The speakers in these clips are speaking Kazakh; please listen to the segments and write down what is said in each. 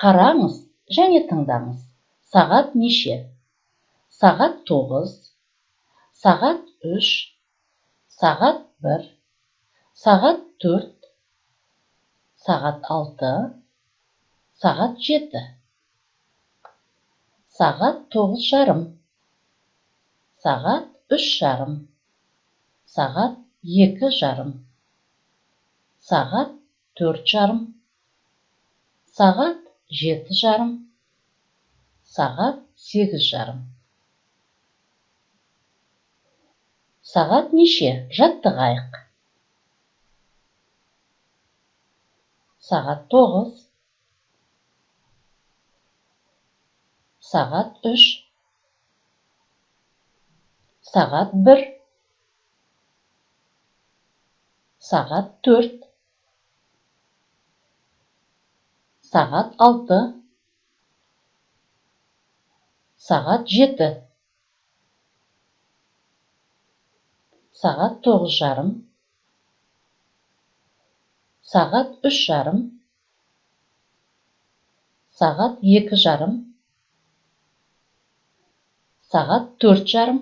Қараңыз және тыңдаңыз. Сағат неше? Сағат 9, сағат 3, сағат 1, сағат 4, сағат 6, сағат 7. Сағат 9:30, сағат 3:30, сағат 2:30, сағат 4:30, сағат 7:30, сағат 8:30. Сағат неше? Жаттығайық. Сағат 9, сағат 3, сағат 1, сағат 4, сағат 6, сағат 7, сағат 9:30, сағат 3:30, сағат 2:30, сағат 4:30,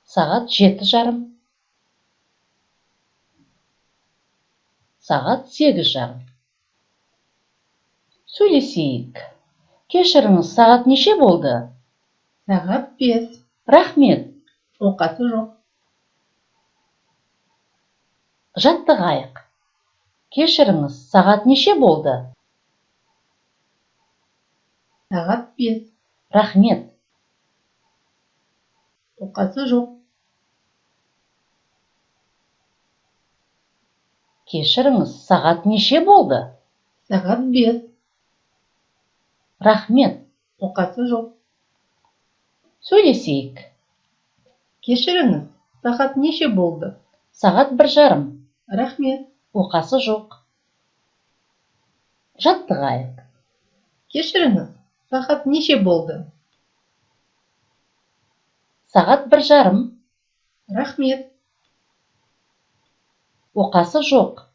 сағат 7:30, сағат 8:30. Сөйлесейік. Кешіріңіз, сағат неше болды? Сағат 5. Рахмет. Оқасы жоқ. Жаттығайық. Кешіріңіз, сағат неше болды? Сағат 5. Рахмет. Оқасы жоқ. Кешіріңіз, сағат неше болды? Сағат 5. Рахмет. Оқасы жоқ. Сөйлесейік. Кешіріңіз, сағат неше болды? Сағат 1:30. Рахмет. Оқасы жоқ. Жаттығайық. Кешіріңіз, сағат неше болды? Сағат 1:30. Рахмет. Оқасы жоқ.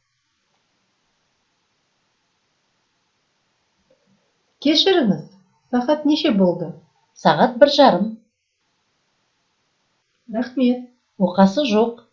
Кешіріңіз, сағат неше болды? Сағат 1:30. Рахмет. Оқасы жоқ.